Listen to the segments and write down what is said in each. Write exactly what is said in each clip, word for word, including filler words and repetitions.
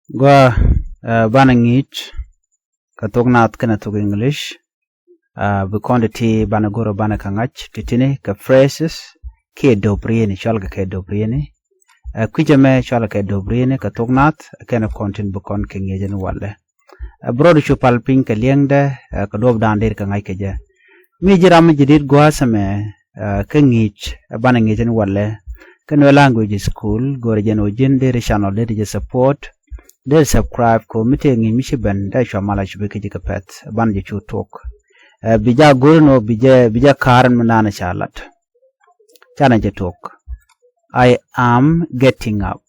Gua, eh, banɛ ŋi̱i̱c kɛ thok Naath kɛnɛ thok English. Eh, bi kɔn ti ti banɛ go̱r banɛ kɛ ŋa̱c ti tini kɛ phrases kiɛ dop rieni, cɔal kɛ kɛ dop rieni. Eh, kui̱cɛ mɛ cɔal kɛ dop rieni kɛ thok Naath kɛnɛ kɔn tin bi kɔn kɛ ŋi̱i̱c ni walɛ. Eh, bi rɔɔdu cu pal piny kɛ liɛŋdɛ, eh, kɛ duɔp dan der kɛ ŋa̱c kɛ jɛ. Mi ji̱ ram mi ji̱ dit gua̱a̱th ɛmɛ, eh, kä ŋi̱i̱c, eh, banɛ ŋi̱i̱c ni walɛ. Kä Nuer Language School, go̱rɛ jɛn ɔ ji̱n deri channel deri jɛ support, deri subscribe kɛ mi tëë ŋi̱i̱c mi ci ben, dee cua mal a cupi kä ji̱ kɛ pɛth, banɛ jɛ cu tuɔk. Eh, bi ja go̱r ni ɔ, bi jɛ, bi jɛ ka̱r mi naan ca lat. Canɛ jɛ tuɔk. I am getting up.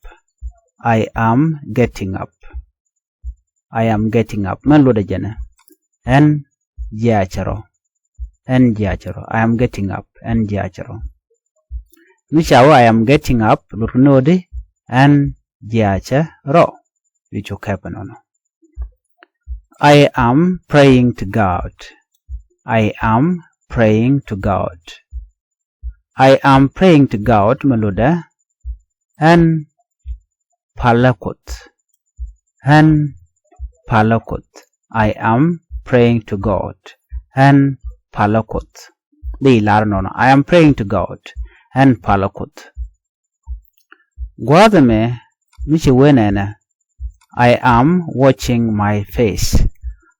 I am getting up. I am getting up. Mɛn luɔtdɛ jɛnɛ. Ɛn jiacɛ rɔ. Ɛn jiacɛ rɔ. I am getting up. Ɛn jiacɛ rɔ. Mi ca wä I am getting up, luɔt kɛ no̱o̱di, ɛn jiacɛ rɔ. Bi cu kɛp ɛnɔnɔ. I am praying to God. I am praying to God. I am praying to God, mɛ luɔtdɛ, ɛn palä Kuoth. Ɛn palä Kuoth. I am praying to God. Ɛn palä Kuoth. Di lar nɔnɔ. I am praying to God. Ɛn palä Kuoth. Gua̱a̱th ɛmɛ mi ci wee nɛnɛ. I am watching my face.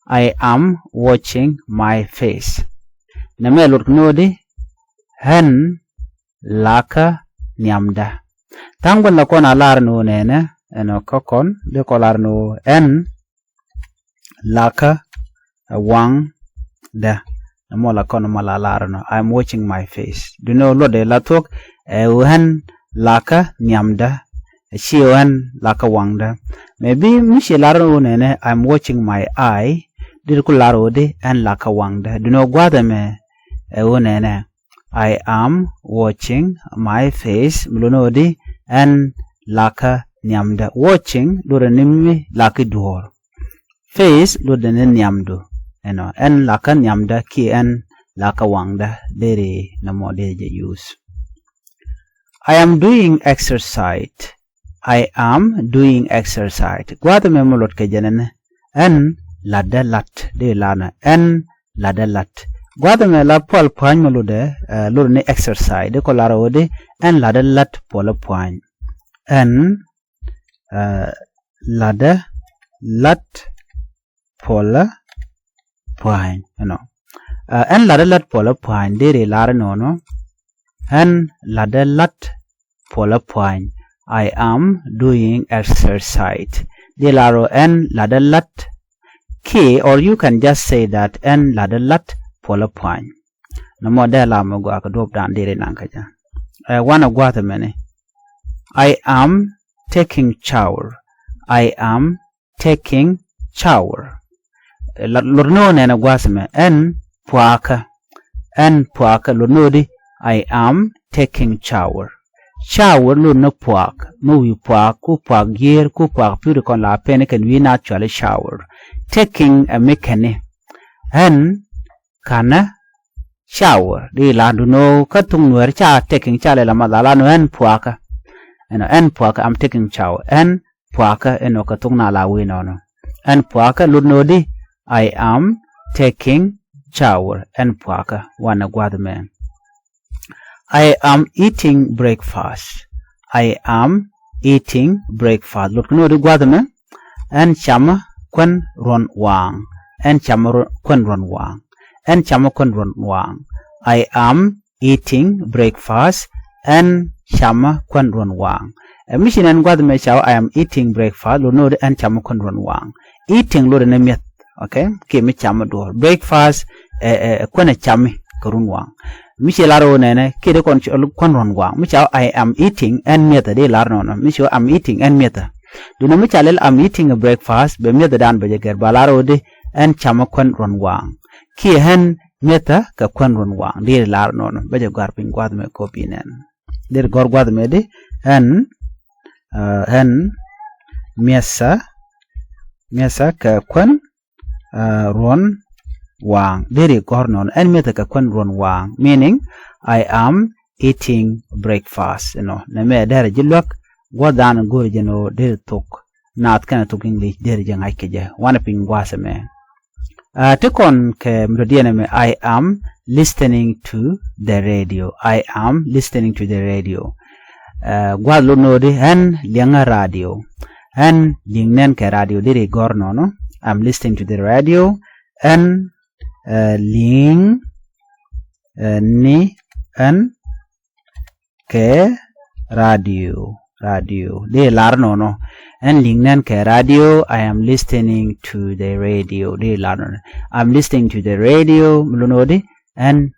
I am watching my face. Nɛmɛ luɔt kɛ no̱o̱di, ɛn lakä nhiamdä. Tha̱a̱ŋ gua̱n la kɔn a lar ni ɣöö nɛnɛ, ɛnɔ kä kɔn, di kɔn lar ni ɣöö ɛn lakä, ɛ, waŋdä. Nɛ mɔ la kɔn mɔ la lar nɔ. I am watching my face. Duŋni ɣöö luɔtdɛ la thuɔ̱k, ɛ, ɣöö ɛn lakä nhiamdä. Ɛ, ci ɣöö ɛn lakä waŋdä. Mɛ bi mi ci lar ɣöö nɛnɛ, I am watching my eye. Di ku lar ɣöö di ɛn lakä waŋdä. Duŋni ɣöö gua̱a̱th ɛmɛ, ɛ, ɣöö nɛnɛ. I am watching my face. Mi luɔt ni ɣöö di ɛn lakä nhiamdä. Watching luɔtdɛ ni mi lakä duɔ̱ɔ̱r. Face luɔtdɛ ni nhiamdu. Ɛnɔ, ɛn lakä nhiamdä kiɛ ɛn lakä waŋdä, deri nɛ mɔ deri jɛ use. I am doing exercise. I am doing exercise. Gua̱a̱th ɛmɛ mɔ luɔt kɛ jɛn ɛnɛ. Ɛn latdä lat. Di lar nɔ. Ɛn latdä lat. Gua̱a̱th ɛmɛ la pual pua̱ny mɔ luɔtdɛ, eh, luɔt ni exercise. Di kɔ lar ɣöö di ɛn latdä lat puɔlä pua̱ny. Ɛn, eh, latdä lat puɔlä pua̱ny. Ɛnɔ. Eh, ɛn latdä lat puɔlä pua̱ny, deri lar nɔnɔ. Ɛn latdä lat puɔlä pua̱ny. I am doing exercise. Di lar ɣöö ɛn latdä lat kiɛ, or you can just say that ɛn latdä lat puɔlä pua̱ny. Nɛ mɔ dee la mɛ gɔaa kɛ duɔ̱p dan deri naŋ kä jɛ. Eh, wanɛ gua̱a̱th ɛmɛni. I am taking shower. I am taking shower. Eh, la, luɔt ni ɣöö nɛnɛ gua̱a̱th ɛmɛ. Ɛn puakä. Ɛn puakä, luɔt ni ɣöö di, I am taking shower. Shower luɔt ni puak. Mi wi̱i̱ puak, ku puak yiër, ku puak pi̱w di kɔn la pɛn kɛn wi̱i̱ na cɔali shower. Taking ɛ mi kɛni. Ɛn kanɛ shower. Di la duŋni ɣöö kä thok Nuɛr ca taking ca lɛ la ma la la nɔ ɛn puakä. Ɛnɔ, ɛn puakä, I am taking shower. Ɛn puakä, ɛnɔ kɛ thok Naath la wi̱i̱ nɔnɔ. Ɛn puakä luɔt ni ɣöö di, I am taking shower. Ɛn puakä. Wanɛ gua̱a̱th ɛmɛ. I am eating breakfast. I am eating breakfast. Luɔt kɛ ni ɣöö di gua̱a̱th ɛmɛ. Ɛn camä kuän ruɔ̱n waaŋ. Ɛn camä ru-, kuän ruɔ̱n waaŋ. Ɛn camä kuän ruɔ̱n waaŋ. I am eating breakfast. Ɛn camä kuän ruɔ̱n waaŋ. Ɛ mi ci nɛn gua̱a̱th ɛmɛ ca wä I am eating breakfast, luɔt ni ɣöö di ɛn camä kuän ruɔ̱n waaŋ. Eating luɔtdɛ ni mi̱eth. Okay? Kiɛ mi camä duɔ̱ɔ̱r. Breakfast, ɛ, ɛ, ɛ kuän ɛ cami kɛ ruɔ̱n waaŋ. Mi ci lar ɣöö nɛnɛ, kiɛ di kɔn cɔl kuän ruɔ̱n waaŋ. Mi ca wä I am eating, ɛn mi̱ethä, di lar nɔnɔ. Mi ci wä I am eating, ɛn mi̱ethä. Duŋni mi ca lɛl I am eating a breakfast, bɛ mi̱ethä dan bɛ jɛ gɛr, ba lar ɣöö di ɛn camä kuän ruɔ̱n waaŋ. Kiɛ ɛn mi̱ethä kɛ kuän ruɔ̱n waaŋ. Deri lar nɔnɔ. Bɛ jɛ gɔ̱a̱r piny gua̱a̱th ɛmɛ kɔp inɛn. Deri gɔ̱r gua̱a̱th ɛmɛ di, ɛn, eh, ɛn mi̱ethä, mi̱ethä kɛ kuän, eh, ruɔ̱n waaŋ. Deri gɔ̱r nɔnɔ. Ɛn mi̱ethä kɛ kuän ruɔ̱n waaŋ. Meaning, I am eating breakfast. Ɛnɔ. Nɛmɛ derɛ ji̱ luäk, gua̱a̱th dan go̱o̱ri jɛn ɣöö deri thok naath kɛnɛ thok English deri jɛ ŋa̱c kɛ jɛ. Wanɛ piny gua̱a̱th ɛmɛ. Ti kɔn kɛ mi dɔ̱diɛn ɛmɛ, I am listening to the radio. I am listening to the radio. Gua̱a̱th lot nöödi, ɣän liɛŋä radio. Ɣän liŋ nɛn kɛ radio, deri gɔ̱r nɔnɔ. I'm listening to the radio. Ɣän liŋ ni ɣän kɛ radio. Radio deri lar nɔnɔ. Ɣän liŋ nɛn kɛ radio. I am listening to the radio. Deri lar nɔnɔ. I'm listening to the radio. Mi lot nöödi, ɣän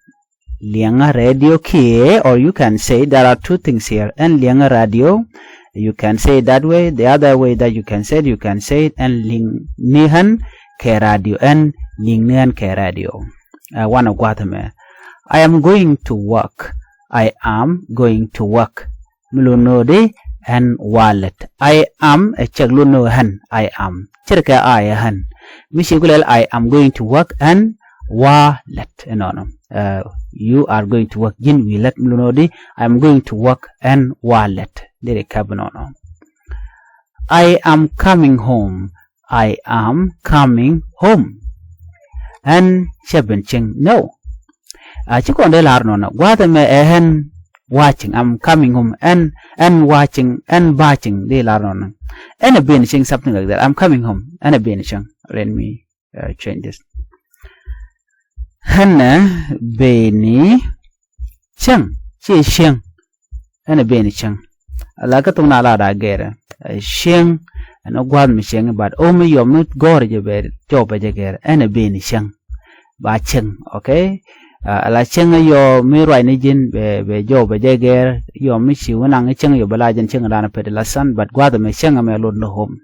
liɛŋä radio kiɛ, or you can say there are two things here. Ɣän liɛŋä radio. You can say it that way. The other way that you can say it, you can say it, ɣän liŋ ni ɣän kɛ radio. Ɣän liŋ ni ɣän kɛ radio. Wanɛ gua̱a̱th ɛmɛ. I am going to work. I am going to work. Mi lot nöödi, ɣän wa lät. I am ɛ cäk lot nöö ɣän. I am ce̱tkɛ I ɛ ɣän. Mi ci ku lɛl I am going to work, ɣän wa lät. Ɛnɔnɔ. You are going to work. Ji̱n wi̱i̱ lät. Mi lot nöödi, I am going to work, ɣän wa lät. Deri käp nɔnɔ. I am coming home. I am coming home. Ɣän cä ben cieŋ. No. Ci kɔn dee lar nɔnɔ. Gua̱a̱th ɛmɛ ɛ ɣän wa cieŋ. I'm coming home. Ɣän, ɣän wa cieŋ. Ɣän ba cieŋ. Deri lar nɔnɔ. Ɣän ɛ ben cieŋ, something like that. I'm coming home. Ɣän ɛ ben cieŋ. Let me change this. Ɣän ɛ ben cieŋ. Ciɛ cieŋ. Ɣän ɛ ben cieŋ. Ala kä thok na la da gɛrɛ. Cieŋ ɛn ɔ gua̱a̱th mi cieŋ, but ɔ mi yɔ mi gɔ̱r jɛ bɛ jɔw bɛ jɛ gɛrɛ. Ɣän ɛ ben cieŋ. Ba cieŋ, okay? Ala cieŋ yɔ mi ruacni ji̱n bɛ, bɛ jɔw bɛ jɛ gɛrɛ. Yɔ mi ci wä naŋ cieŋ yɔ bɛ la ji̱n cieŋ dan pet la san, but gua̱a̱th ɛmɛ cieŋ ɛmɛ lot ni home.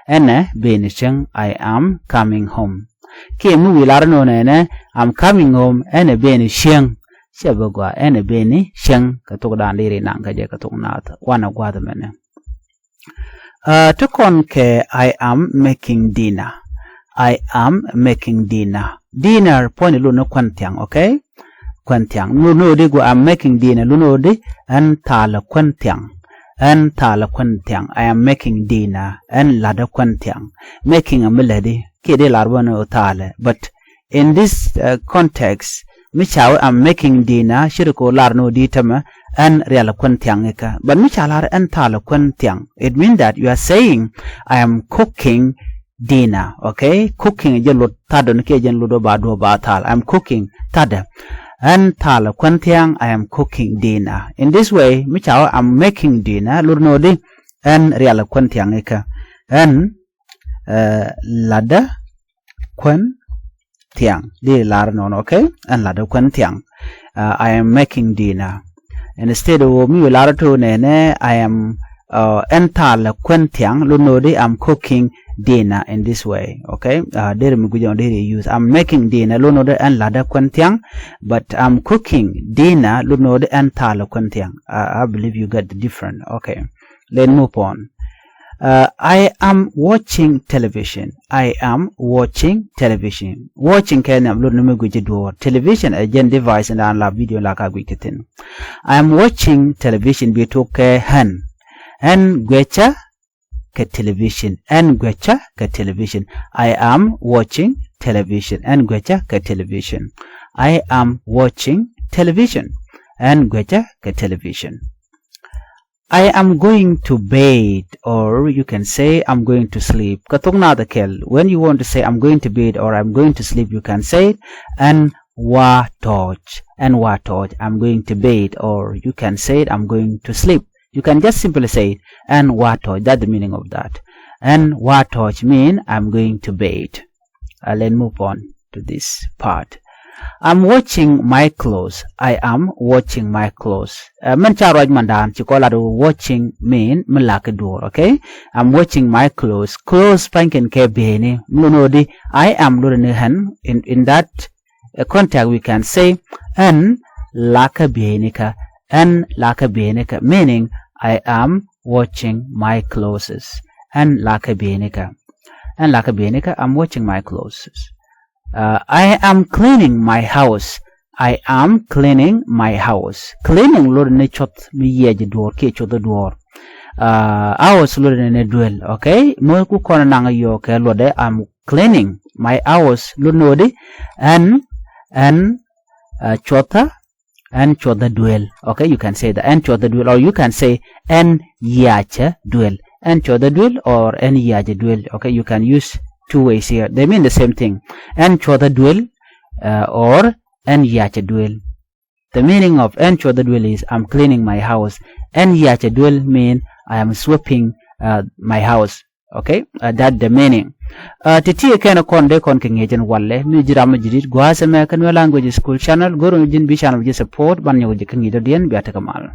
Ɣän ɛ ben cieŋ, I am coming home. Kiɛ mi wi̱i̱ lar nɔnɔ nɛnɛ, I'm coming home, ɣän ɛ ben cieŋ. Cɛ bɛ gɔaa, ɣän ɛ ben cieŋ. Kɛ thok dan deri naŋ kɛ jɛ kɛ thok naath. Wanɛ gua̱a̱th ɛmɛ nɛ. Ti kɔn kɛ I am making dinner. I am making dinner. Dinner puɔ̱ny lot ni kuän thiaŋ, okay? Kuän thiaŋ. Lot nöödi gua̱a̱, I'm making dinner. Lot nöödi, ɣän thalɛ kuän thiaŋ. Ɣän thalɛ kuän thiaŋ. I am making dinner. Ɣän la̱tdä kuän thiaŋ. Making ɛ mi lätdi. Kiɛ dee lar bä ni ɣöö thalɛ. But in this context, mi ca wee I'm making dinner, ce̱tkɛ ɣöö lar nöödi tämɛ, ɣän rialɛ kuän thiaŋ ikä. But mi ca lar ɣän thalɛ kuän thiaŋ, it means that you are saying, I am cooking dinner, okay? Cooking jɛn lot tha̱a̱dɔn kiɛ jɛn lot ba duɔ̱ɔ̱p ba tha̱a̱l. I'm cooking tha̱a̱dɛ. Ɣän thalɛ kuän thiaŋ, I am cooking dinner. In this way, mi ca wee I'm making dinner, lot nöödi, ɣän rialɛ kuän thiaŋ ikä. Ɣän la̱tdä kuän thiaŋ. Deri lar nɔnɔ, okay? Ɣän la̱tdä kuän thiaŋ. I am making dinner. Instead of mi wi̱i̱ lar to nɛnɛ, I am, ɣän thalɛ kuän thiaŋ, lot nöödi, I'm cooking dinner in this way, okay? Deri mi gui̱c ɔ deri use. I'm making dinner, lot nöödi ɣän la̱tdä kuän thiaŋ, but I'm cooking dinner, lot nöödi ɣän thalɛ kuän thiaŋ. I believe you get the difference, okay? Let's move on. I am watching television. I am watching television. Watching kɛ nhiam lot ni mi gui̱c ji̱ duɔ̱ɔ̱r. Television ɛ jɛn device in dan la video la ka gui̱c kɛ thi̱n. I am watching television bi tok kɛ ɣän. Ɣän guɛcä kɛ television. Ɣän guɛcä kɛ television. I am watching television. Ɣän guɛcä kɛ television. I am watching television. Ɣän guɛcä kɛ television. I am going to bed, or you can say I'm going to sleep. Kɛ thok naath kɛl, when you want to say I'm going to bed or I'm going to sleep, you can say it. Ɣän wa tɔ̱ɔ̱c. Ɣän wa tɔ̱ɔ̱c. I'm going to bed, or you can say it, I'm going to sleep. You can just simply say it. Ɣän wa tɔ̱ɔ̱c. That's the meaning of that. Ɣän wa tɔ̱ɔ̱c mean I'm going to bed. Let's move on to this part. I'm watching my clothes. I am watching my clothes. Mɛn ca ruac mandan ci kɔ lat watching mean mi lak i̱ duɔ̱ɔ̱r, okay? I'm watching my clothes. Clothes pa̱ny kɛn kɛ bieyni. Mi lot nöödi, I am lot ni ɣän. In, in that context we can say ɣän lakä bieynikä. Ɣän lakä bieynikä. Meaning, I am watching my clothes. Ɣän lakä bieynikä. Ɣän lakä bieynikä, I'm watching my clothes. I am cleaning my house. I am cleaning my house. Cleaning lot ni cuɔth mi yiɛc duɔ̱ɔ̱r kiɛ cuɔth duɔ̱ɔ̱r. uh, house luɔtdɛ ni duel. Okay, mi ku kɔn naŋ yɔ kɛ luɔtdɛ, I'm cleaning my house. Luɔt ni ɣöö di, ɛn, ɛn, uh, cuɔthä, ɛn cuɔthä duel. Okay, you can say that, ɛn cuɔthä duel, or you can say ɛn yiacä duel. Ɛn cuɔthä duel or ɛn yiacä duel. Okay, you can use two ways here. They mean the same thing. Ɛn cuɔthä duel, uh, or ɛn yiacä duel. The meaning of ɛn cuɔthä duel is I'm cleaning my house. Ɛn yiacä duel mean I am sweeping, uh, my house. Okay, uh, that the meaning. Uh, ti ti kɛn kɔn dee kɔn kɛ ŋiɛc ɛn walɛ, mi ji̱ ram mi ji̱ dit gua̱a̱th ɛmɛ kä Nuer Language School channel. Go̱r ji̱n bi channel ji̱ support, ban nyɔk ji̱ kä ŋi̱i̱c dɔ̱diɛn. Bia tekɛ mal.